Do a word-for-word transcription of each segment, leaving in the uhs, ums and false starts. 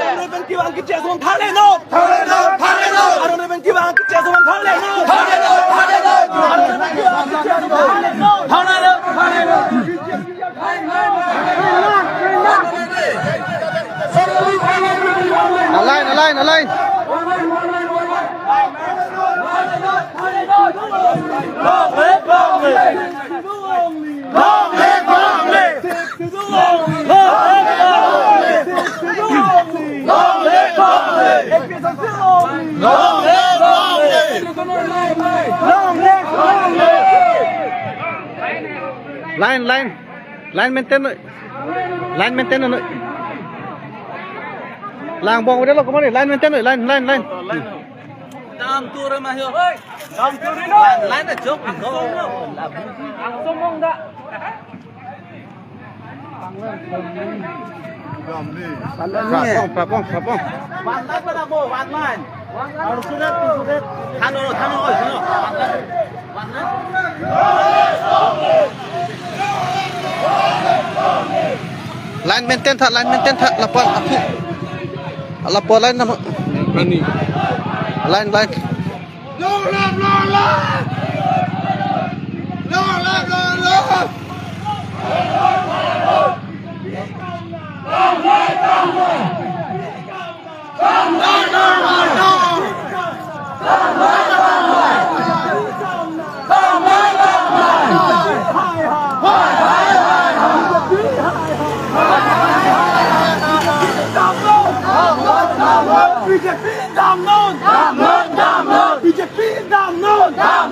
Arone pen kevang keche ason tharle non. Tharle non, tharle non. Arone pen kevang keche ason tharle non. Tharle non, tharle non. Arone pen kevang keche ason tharle non. Tharle non, tharle non. Align, align, align. Long live, long live. Long live, long live. Long live, long live. Long live, long live. Long live, long live. Long live, long live. Line, line. Line maintain noi. Line maintain noi. Lang bong udah lo kemana? Line maintain noi. Line, line, line. Dam tur ma yo. Dam tur lo. Line, line na jok. Langsung mong dah. Prapong, prapong, prapong. One line pada mo, one line. Harus sudah, sudah. Thano, thano, oi, thano. One line. One line. Line maintain tha, line maintain tha, lapu-an aphi. Lapu-an line nama. Ani. Line, line. Long live, long live! Long live, long live! B J P down, down, down, down. B J P down, down, down.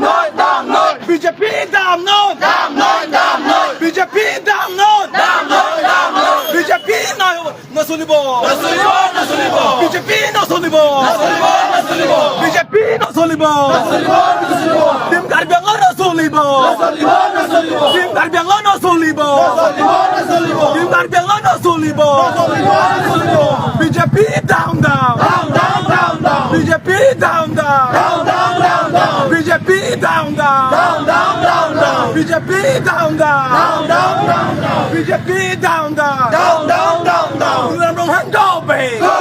B J P down, down, down. B J P down, down, down. B J P down, down, down. B J P no, no solibo. No solibo, no solibo. B J P no solibo. No solibo, no solibo. B J P no solibo. No solibo, no solibo. Team Karbi Anglong no solibo. No solibo, no solibo. Team Karbi Anglong no solibo. No solibo, no solibo. Team Karbi Anglong no solibo. No solibo, no solibo. B J P down, down. Down, down, down, down. B J P down, down. Down, down, down, down. B J P down, down. Down, down, down, down. B J P down, down. Down, down, down, down. B J P down, down. Down, down, down, down. Tuliram Ronghang go back. Go